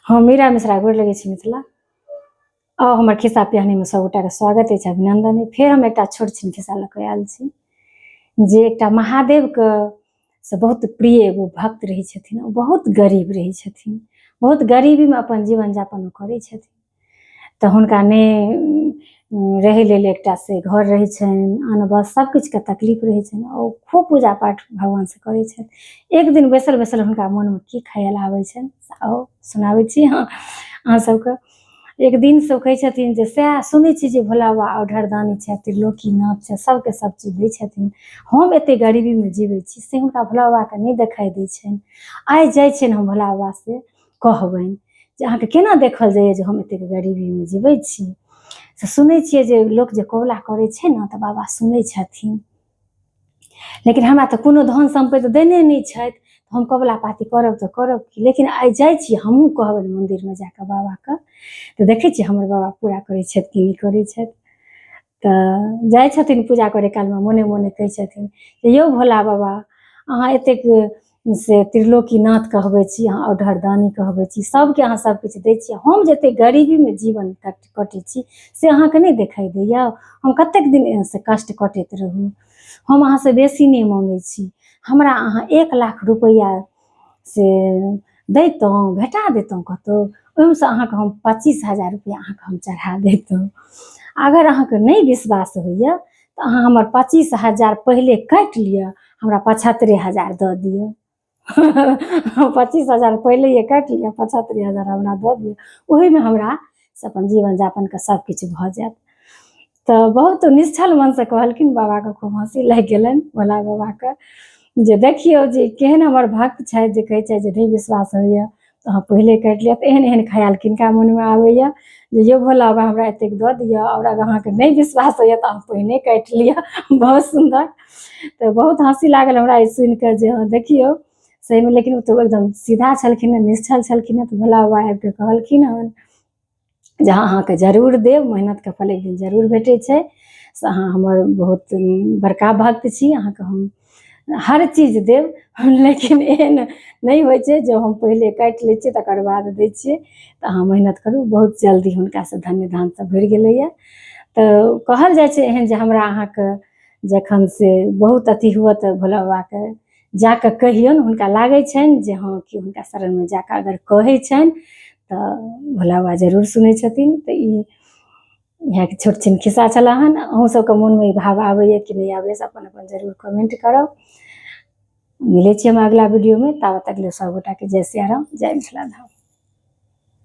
हम मीरा मिश्रा गोर लगै छी मिथिला। आउ हमर खिस्सा पिहानीमे सभगोटाके स्वागत अछि, अभिनंदन अछि। फेर हम एकटा छोट छिन खिस्सा लऽ कऽ आयल छी जे एकटा महादेवके से बहुत प्रिय एगो भक्त रहै छथिन। ओ बहुत गरीब रहै छथिन, बहुत गरीबीमे अपन जीवन यापन ओ करै छथिन। तऽ हुनका नहि रहै लेल एकटा से घर रहै छनि, अन्न वस्त्र सभकिछुके तकलीफ रहै छनि। ओ खूब पूजा पाठ भगवानसँ करै छथि। एक दिन बैसल बैसल हुनका मोनमे की ख्याल आबै छनि से आउ सुनाबै छी अहाँ सबके। एक दिन से ओ कहै छथिन जे सएह सुनै छी जे भोला बाबा औढरदानी छथि, त्रिलोकीनाथ छथि, सबके सब चीज दै छथिन, हम एते गरीबीमे जीबै छी से हुनका भोला बाबाके नहि देखाइ दै छनि। आइ जाइ छियनि हम भोला बाबा से कहबनि जे अहाँके केना देखल जाइए जे हम एतेक गरीबीमे जीबै छी। से सुनै छियै जे लोक जे कबुला करै छै ने तऽ बाबा सुनै छथिन, लेकिन हमरा तऽ कोनो धन सम्पत्ति देने नहि छथि, हम कबुला पाती करब तऽ करब की। लेकिन आइ जाइ छी हमहूँ कहबनि मन्दिरमे जाकऽ बाबाके, तऽ देखै छियै हमर बाबा पूरा करै छथि कि नहि करै छथि। तऽ जाइ छथिन पूजा करै कालमे मोने मोने कहै छथिन जे यौ भोला बाबा, अहाँ एतेक से त्रिलोकीनाथ कहबै छी, अहाँ औढरदानी कहबै छी, सबके अहाँ सबकिछु दै छियै, हम जे एतेक गरीबीमे जीवन कटै छी से अहाँके नहि देखाइ दैया? हम कतेक दिन से कष्ट कटैत रहू? हम अहाँसँ बेसी नहि मङ्गै छी, हमरा अहाँ 1 लाख रुपैआ से दैतहुँ, भेटा दैतहुँ कतहु, ओहिमेसँ अहाँके हम 25,000 रुपैआ अहाँके हम चढ़ा दैतहुँ। अगर अहाँके नहि विश्वास होइए तऽ अहाँ हमर 25,000 पहिले काटि लिअ, हमरा 75,000 दऽ दिअ। 25,000 पहिले काटि लिअ, 75,000 हमरा दऽ दिअ, ओहिमे हमरा से अपन जीवन यापनके सब किछु भऽ जायत। तऽ बहुत निश्चल मनसँ कहलखिन, बाबाके खूब हँसी लागि गेलनि भोला बाबाके जे देखियौ जे केहन हमर भक्त छथि जे कहै छथि जे नहि विश्वास होइए तऽ अहाँ पहिले काटि लिअ। तऽ एहन एहन ख्याल किनका मोनमे आबैए जे यौ भोला बाबा हमरा एतेक दऽ दिअ आओर अगर अहाँके नहि विश्वास होइए तऽ अहाँ पहिने काटि लिअ। बहुत सुन्दर, तऽ बहुत हँसी लागल हमरा ई सुनिकऽ जे हँ देखियौ सहीमे। लेकिन ओ तऽ एकदम सीधा छलखिन हँ, निश्चल छलखिन हँ। तऽ भोला बाबा आबिकऽ कहलखिन हन जे हँ अहाँके जरूर देब, मेहनतके फल एक दिन जरूर भेटै छै, से अहाँ हमर बहुत बड़का भक्त छी, अहाँके हम हर चीज देब, लेकिन एहन नहि होइ छै जे हम पहिले काटि लै छियै तकर बाद दै छियै, तऽ अहाँ मेहनत करू। बहुत जल्दी हुनकासँ धन्य धानसँ भरि गेलैए। तऽ कहल जाइ छै एहन जे हमरा अहाँके जखन से बहुत अथी हुअ तऽ भोला बाबाके जाकऽ कहियौन, हुनका लागै छनि जे हँ कि हुनका शरणमे जाकऽ अगर कहै छनि तऽ भोला बाबा जरूर सुनै छथिन। तऽ ई इएह छोट छिन खिस्सा छलै हन। अहूँ सबके मोनमे ई भाव आबैए कि नहि आबैए से अपन अपन जरूर कमेंट करब। मिलै छी हम अगिला वीडियोमे, ताबत तक लेल सब गोटाके जय सियाराम, जय मिथिला धाम।